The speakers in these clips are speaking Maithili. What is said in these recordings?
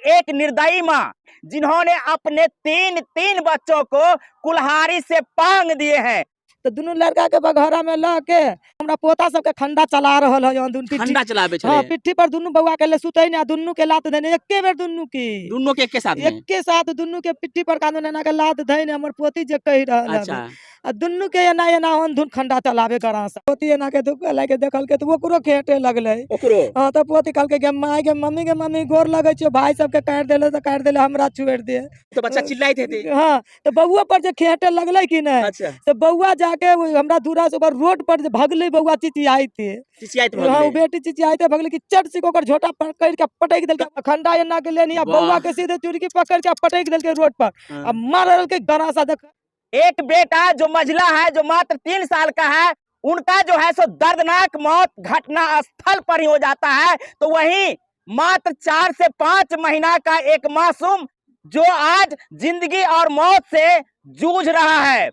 एक निर्दयी माँ जिन्होंने अपने तीन तीन बच्चों को कुल्हाड़ी से पांग दिए हैं। तऽ दुनू लड़का के बघारा में लऽ के हमरा पोता सबके खंडा चला रहल है दुनू पिट्ठी। ठंडा चलाबे हाँ, छलै। पिट्ठी पर दुनू बौआ के ले सुतै ने आ दुनू के लात देने एके बेर दुनू के। दुनू के एके साथ में? एके साथ दुनू के पिट्ठी पर कानून एना के लात धैने हमर पोती जे कहि रहल है। अच्छा। आ दुनू के एना एना अंधुन खंडा चलाबे गरासा। पोती एना के धुक लागे देखलकै तऽ ओकरो खेटे लगलै। ओकरो? हाँ, तऽ पोती कहलकै गे माय गे मम्मी गे मम्मी गोर लगै छियौ, भाई सबके काटि देले तऽ काटि देले, हमरा छोड़ि दे। तऽ बच्चा चिल्लाइत हेतै। हाँ, तऽ बौआ पर जे खेटे लगलै कि नहि, अच्छा। तऽ बौआ जाके ओ हमरा दूरा से ओकर रोड पर जे भगलै बौआ चिचियाइते। चिचियाइत हाँ, ओ भगलै। बेटी चिचियाइते भगलै कि चट से ओकर झोटा पकड़ि के पटकि देलकै। खंडा एना के लेनी आ वाह। बौआ के सीधे चुरकी पकड़ि के पटकि देलकै रोड पर। हाँ। आ मारलकै गरासा देख। एक बेटा जो मझला है, जो मात्र 3 साल का है, उनका जो है सो दर्दनाक मौत घटना स्थल पर ही हो जाता है। तो वहीं मात्र 4 से 5 महीना का एक मासूम जो आज जिंदगी और मौत से जूझ रहा है।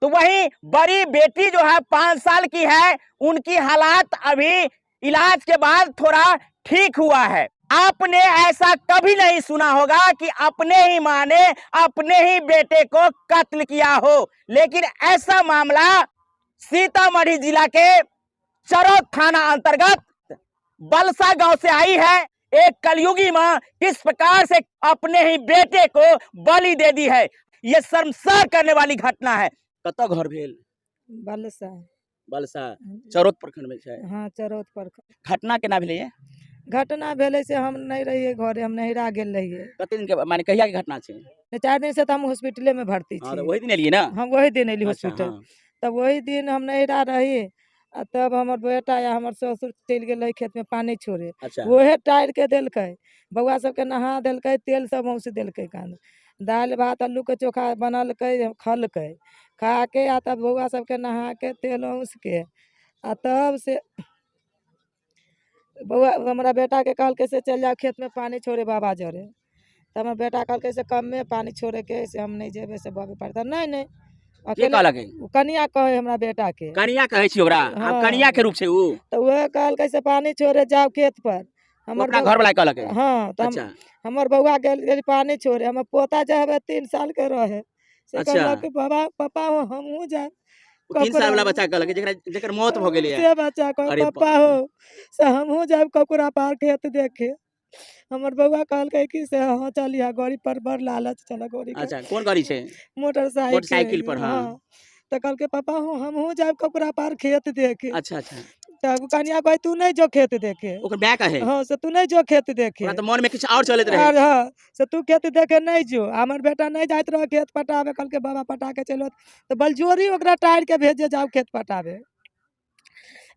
तो वहीं बड़ी बेटी जो है 5 साल की है, उनकी हालात अभी इलाज के बाद थोड़ा ठीक हुआ है। आपने ऐसा कभी नहीं सुना होगा कि अपने ही माँ ने अपने ही बेटे को कत्ल किया हो, लेकिन ऐसा मामला सीतामढ़ी जिला के चरौत थाना अंतर्गत बलसा गांव से आई है। एक कलयुगी माँ किस प्रकार से अपने ही बेटे को बलि दे दी है, ये शर्मसार करने वाली घटना है। कतऽ घर भेल? बलसा। बलसा चरौत प्रखंड में छै। हाँ, चरौत प्रखंड। घटना केना भेलै ये? घटना भेलै से हम नहि रहियै घरे, हम नैहरा गेल रहियै। कते दिन के, माने कहिया के घटना छै? नहि, 4 दिन से तऽ हम हॉस्पिटले में भर्ती हाँ, छी। तऽ ओहि दिन एलियै ने? हम ओहि दिन एलियै अच्छा, हॉस्पिटल। हाँ। तब ओहि दिन हम नैहरा रही आ तब हमर बेटा या हमर ससुर चलि गेल रहै खेत में पानी छोड़े। अच्छा। ओहे टारि के देलकै, बौआ सबके नहा देलकै, तेल सब औंस देलकै, कान दालि भात आलू के चोखा बनलकै, खलकै, खा के आ तब बौआ सबके नहा के तेल औंस के आ तब से बौआ हमरा बेटा के कहलकै से चलि जाओ खेत में पानी छोड़े बाबा जरे। तऽ हमर बेटा कहलकै से कमे पानी छोड़े के, से हम नहि जेबै, से बाबे पड़तै। नहि, नहि, के अकेले कहलकै? ओ कनिया कहै हमरा बेटा के। कनिया कहै छी ओकरा? आब हाँ। कनिया के रूप छै उ? तऽ उएह कहलकै से पानी छोड़े जाओ खेत पर। हमर अपना घर वाला कहलकै? हाँ, तऽ अच्छा। हमर बौआ गेल गेल पानी छोड़े, हमर पोता जे हवे 3 साल के रहे, से अच्छा। कहलक कि बाबा पापा हो हमहूँ जायब। 3 साल वाला बच्चा कहलकै जेकरा जेकर मौत भऽ गेलै। से बच्चा कहै अरे पापा हो से हमहूँ जायब ककुरा पार खेत देखे। हमर बौआ कहलकै कि से हाँ चलिहा, गाड़ी पर बड़ लालच छल गाड़ी के। अच्छा, कोन गाड़ी छै? मोटरसाइकिल। मोटरसाइकिल पर, हाँ। हाँ। तऽ कहलकै पापा हो हमहूँ जायब ककुरा पार खेत देखे। अच्छा, अच्छा। तब कनिया कहै तू नहि जो खेत देखे। ओकर माय कहै? हाँ, से तू नहि जो खेत देखे। ओकरा तऽ मन में किछु और चलैत रहै। आर हाँ, से तू खेत देखे नहि जो। हमर बेटा नहि जाइत रह खेत पटाबे, कहलकै बाबा पटा के चलि तऽ बलजोरी ओकरा टारि के भेजे जाउ खेत पटाबे।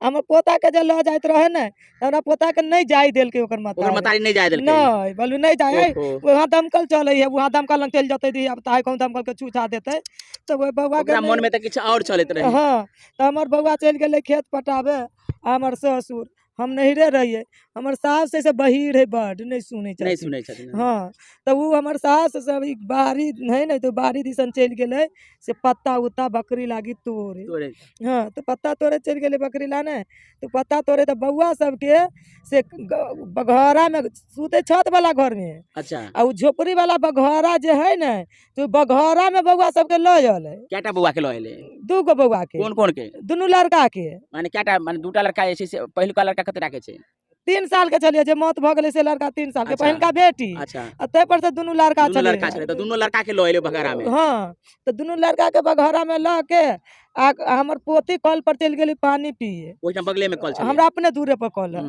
हमर पोता के जे लऽ जाइत रहे ने, तऽ हमरा पोता के नहि जाय देलकै ओकर ओकर महतारी। महतारी नहि जाय देलकै? नहि, बोलू नहि जाय, ओहो। वहाँ दमकल चलै है, वहाँ दमकल लग चलि जेतै धिया पुता, कहूँ दमकल के छूछा देतै। तऽ ओहि बौआ के ओकरा मन में तऽ किछु और चलैत रहै। हाँ, तऽ हमर बौआ चलि गेलै खेत पटाबे, आ हमर ससुर, हम नैहरे रहियै, हमर सास से बहीर है बड, नहि सुनै नहि छथिन। सुनै छथिन। हाँ, तऽ ओ हमर सास सब ई बाड़ी है ने, तऽ बाड़ी दिसन चलि गेलै से पत्ता उत्ता बकरी लागी तोड़े। तोड़े। हाँ, तऽ पत्ता तोड़े चलि गेलै बकरी लाने, तऽ पत्ता तोड़े तऽ बौआ सबके से बघारा में सुते छत वाला घर में। अच्छा। आ ओ झोपड़ी वाला बघारा जे है ने, तऽ बघारा में बौआ सबके लऽ एलै। कएटा बौआ के लऽ एलै? 2 गो बौआ के। कोन कोन के? दुनू लड़का के। माने कएटा, माने 2टा लड़का जे छै से पहिलुका लड़का कतेटा के छै? 3 साल के छलियै, जे मौत भऽ गेलै से लड़का 3 साल के, अच्छा। पहिलका बेटी। अच्छा। आ ताहि पर से दुनू लड़का दुनू छलै। लड़का छलै, तऽ दुनू लड़का के लऽ एलै बघारा में। हाँ, तऽ दुनू लड़का के बघारा में लऽ के आ हमर पोती कल पर चलि गेलै पानी पिए। ओहिठाम बगले में कल छलै। हमरा अपने दूरे पर कल है।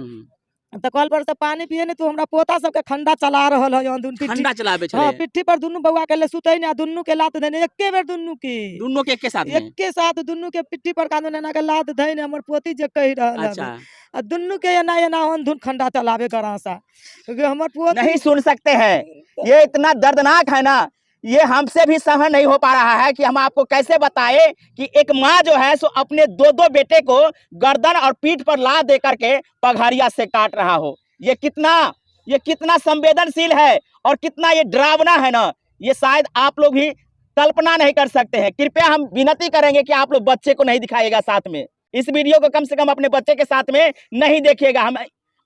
तऽ कल पर से पानी पिए ने, तो हमरा पोता सबके खंडा चला रहल है दुनू पिट्ठी। खंडा चलाबे छलै। हाँ, पिट्ठी पर दुनू बौआ के ले सुतै ने आ दुनू के लात देने एके बेर दुनू के। दुनू के एके साथ में? एके साथ दुनू के पिट्ठी पर कानून एना के लात धैने हमर पोती जे कहि रहल है। अच्छा। आ दुनू के एना एना अंधुन खंडा चलाबे गरासा। क्योंकि हमर पोती नहीं सुन सकते हैं, ये इतना दर्दनाक है ना, ये हमसे भी सहन नहीं हो पा रहा है कि हम आपको कैसे बताएं कि एक माँ जो है सो अपने 2-2 बेटे को गर्दन और पीठ पर ला दे करके पघारिया से काट रहा हो। ये कितना संवेदनशील है और कितना ये डरावना है ना, ये शायद आप लोग भी कल्पना नहीं कर सकते हैं। कृपया हम विनती करेंगे कि आप लोग बच्चे को नहीं दिखाइएगा साथ में, इस वीडियो को कम से कम अपने बच्चे के साथ में नहीं देखिएगा, हम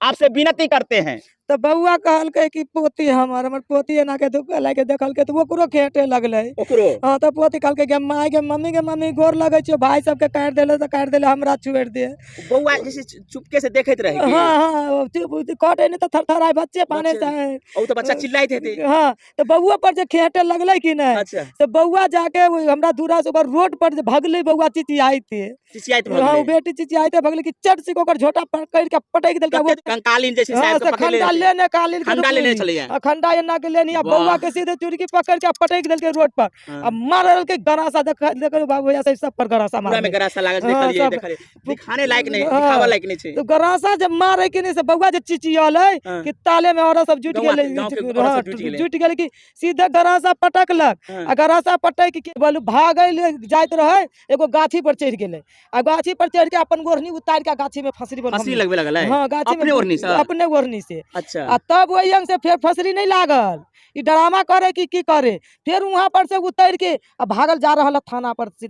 आपसे विनती करते हैं। तऽ बौआ कहलकै कि पोती हमर हमर पोती एना के धुक्का लागि के देखलकै तऽ ओकरो खेटे लगलै। ओकरो? हँ, तऽ पोती कहलकै गे माय गे मम्मी गे मम्मी गोर लगै छियौ, भाय सबके काटि देले तऽ काटि देले, हमरा छोड़ि दे। बौआ जे छै चुपके से देखैत रहै की? हँ हँ, ओ चुप कटै नहि तऽ थरथराय बच्चे पाने बच्चे- से। ओ तऽ बच्चा चिल्लाइत हेतै। हँ, तऽ बौआ पर जे खेटे लगलै कि नहि। अच्छा। से बौआ जाके ओहि हमरा दूरा से ओकर रोड पर जे भगलै बौआ चिचियाइते। चिचियाइत हँ, ओ भगलै। बेटी चिचियाइते भगलै कि चट से ओकर झोटा पकड़ि के पटकि देलकै। कते कंकालीन जे छै से हँ, आबि कऽ से पकड़ि खंडा लेने लेने कालीन के खंडा लेने रुकनी। छलैया। आ खंडा एना के लेनी आ वाह। बौआ के सीधे चुड़की पकड़ के पटकि देलकै रोड पर हाँ। आ मारलकै गरासा। देख देख बाबू भैया सब पर गरासा पूरा में मारलै। गरासा लागल छै। हाँ, देखलियै। सब- देखलियै, दिखाने लायक नहीं, हाँ। दिखावा लायक नहीं छै। तो गरासा जब मारे कि नहीं से बौआ जे चिचियलै हाँ। कि ताले में औरत सब जुटि गौआ के- गेलै। गाँव के औरत हाँ, सब जुटि गेलै। जुटि गेलै कि सीधे गरासा पटकलक। हाँ। आ गरासा पटकि के बोलू भागै ले जाइत रहै, एगो गाछी पर चढ़ि गेलै आ गाछी पर चढ़ि के अपन ओढ़नी उतारि के गाछी में फसरी पर फसरी लगबे लगल है। हाँ, गाछी में। अपने ओढ़नी से? अपने ओढ़नी से। अच्छा। आ तब ओहि अंग से फेर फसरी नहीं लागल, ई ड्रामा करे कि की करे, फेर वहां पर से उतर के आ भागल जा रहल है थाना पर से।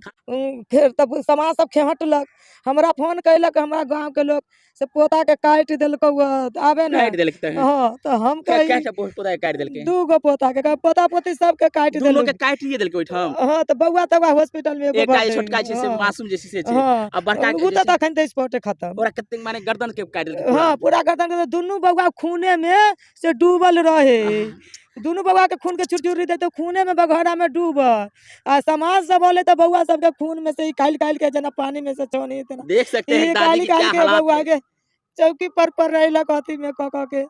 फेर तब समाज सब खेहटलक, हमरा फोन कैलक हमरा गांव के लोग से पोता के काटि देलकौ हँ, तऽ आबे ने। काटि देलकै तहन? हाँ, तऽ हम क्या कही क्या पोता के काटि देलकै? दू गो पोता के, पोता पोती सबके काटि दुनू के देलक। काटिए देलकै ओहिठाम? हाँ, तऽ बौआ तौआ हॉस्पिटल में एगो एकटा जे भरतै। छोटका छै से हाँ, मासूम जे छै से छै। हाँ, आ बड़का के ओ जे तऽ छै अखन तऽ स्पॉटे खतम। ओकरा कतेक माने गर्दन के काटि देलकै पूरा? हाँ, पूरा गर्दन के दुनू बौआ खूने में से डूबल रहे। दुनू बौआ के खून के चुरचुरी देते खूने में बघौरा में डूबल आ समाज सब बोले तऽ बौआ सबके खून में से निकालि निकालि के जेना पानी में से छानी तेना देख सकते हैं ई दादी निकालि की क्या निकालि के हालात बौआ है। के चौकी पर पर रहलक अथी में कऽ कऽ के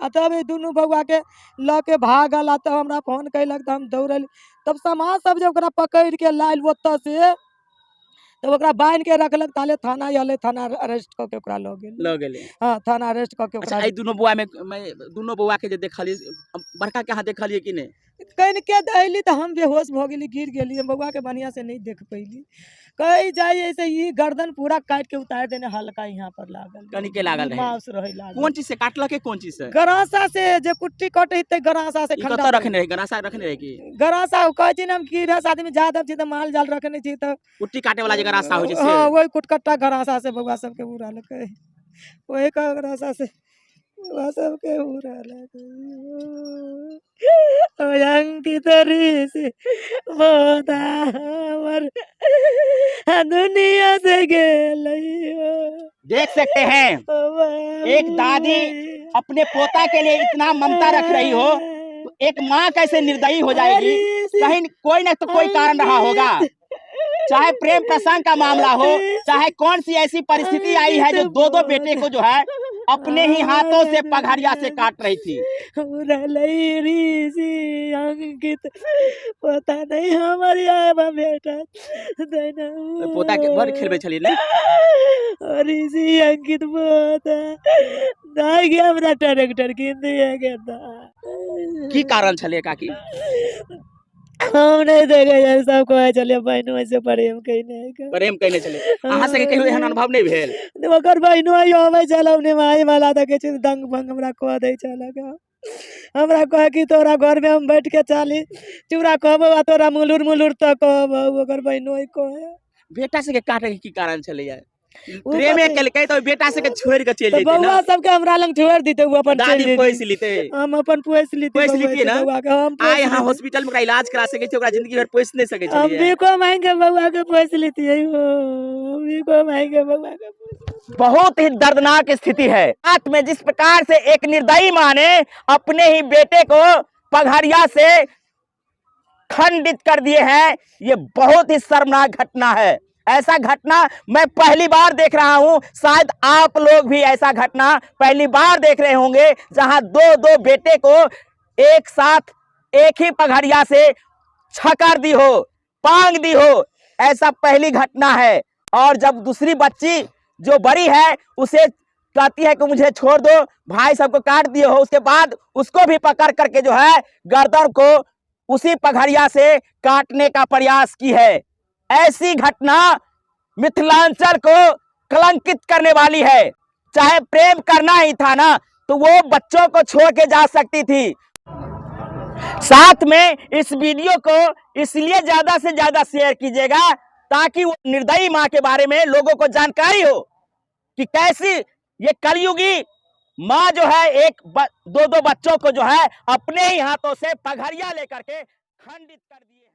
आ तब ई दुनू बौआ के लऽ के भागल। आ तब हमरा फोन कैलक तऽ हम दौड़ल, तब समाज सब जे ओकरा पकड़ि के लायल ओतऽ से, तब ओकरा बान्हि के रखलक, ताले थाना अयलै, थाना अरेस्ट कऽ के ओकरा लऽ गेल। लऽ गेलै? हँ, थाना अरेस्ट कऽ के अच्छा। ओकरा। एहि दुनू बौआ में दुनू बौआ के जे देखलियै, बड़का के अहाँ देखलियै कि नहि? कनिके अयली तऽ हम बेहोश भऽ गेली, गिर गेली, हम बौआके बढ़िआँ से नहि देख पैली। कही जाइ ऐसे ई गर्दन पूरा काटि के उतारि देने, हल्का यहाँ पर लागल। कनिके लागल रहै? मांस रहै लागल। कोन चीज से काटलकै, कोन चीज से? गरासा से, जे कुट्टी कटै ते गरासा से। ई खंडा कतऽ रखने रहै? गरासा रखने रहै की? गरासा कहै छी ने, हम गिरहस्थ आदमी जादव छी तऽ माल जाल रखने छी तऽ। कुट्टी काटे वाला जे गरासा होइ छै से? हँ, वही कुटकट्टा गरासा से बौआ सबके उड़लकै, वही गरासा से बौआ सबके उड़लकै। ओ अंकित ऋषि पोता हमर दुनिया से गेलै। देख सकते हैं, एक दादी अपने पोता के लिए इतना ममता रख रही हो तो एक माँ कैसे निर्दयी हो जाएगी? कहीं कोई ना तो कोई कारण रहा होगा, चाहे प्रेम प्रसंग का मामला हो, चाहे कौन सी ऐसी परिस्थिति आई है जो दो दो बेटे को जो है अपने ही हाथों से पघरिया से काट रही थी। उड़लै ऋषि अंकित पोता नहीं हमर आब बेटा। पोता के बड़ खेलबै छलियै ने? ऋषि अंकित पोता नहीं गया, हमरा ट्रैक्टर कीन दिए के। की कारण छलै काकी? हम नहीं देखे यार, सब कहै छलियै बहिनो से प्रेम कयने है। प्रेम कयने छलै? अहाँ सबके कहियो एहन अनुभव नहि भेल? ओकर बहिनो अबै छल माही वाला, देखै छी दंग भंग हमरा कऽ दै छल। हमरा कहे कि तोरा घरमे हम बैठ के चाली चूड़ा कहबौ आ तोरा मुलुर मुलुर तऽ कहबौ, ओकर बहिनो कहे। बेटा सबके काटे के की कारण छलैया? ओ प्रेमे कथी- केलकै तऽ ओहि बेटा सबके छोड़ि कऽ चलि तऽ जैतै बौआ ने। सबके हमरा लग छोड़ि दितै, ओ अपन चलि दादी जैतै। पोसि लितै। हम अपन पोसि लितै। पोसि लितियै ने? बौआ के हम पोसि आइ अहाँ लितियै। हॉस्पिटल में ओकरा इलाज करा सकै छी, ओकरा जिंदगी भरि पोसि नहि सकै हम छलियै। भीखो मांगि के बौआ के पोसि लितियै हो, हम भीखो मांगि के बौआ के पोसि। बहुत ही दर्दनाक स्थिति है। रात में जिस प्रकार से एक निर्दयी माँ ने अपने ही बेटे को पघरिया से खंडित कर दिए हैं, ये बहुत ही शर्मनाक घटना है। ऐसा घटना मैं पहली बार देख रहा हूं, शायद आप लोग भी ऐसा घटना पहली बार देख रहे होंगे, जहां दो दो बेटे को एक साथ एक ही पघरिया से छकर दी हो, पांग दी हो। ऐसा पहली घटना है। और जब दूसरी बच्ची जो बड़ी है उसे कहती है कि मुझे छोड़ दो, भाई सबको काट दिए हो, उसके बाद उसको भी पकड़ करके जो है गर्दन को उसी पघरिया से काटने का प्रयास की है। ऐसी घटना मिथिलांचल को कलंकित करने वाली है। चाहे प्रेम करना ही था ना तो वो बच्चों को छोड़ के जा सकती थी। साथ में इस वीडियो को इसलिए ज्यादा से ज्यादा शेयर कीजिएगा ताकि वो निर्दयी माँ के बारे में लोगों को जानकारी हो कि कैसी ये कलयुगी माँ जो है एक दो दो बच्चों को जो है अपने ही हाथों से पघरिया लेकर के खंडित कर दिए हैं।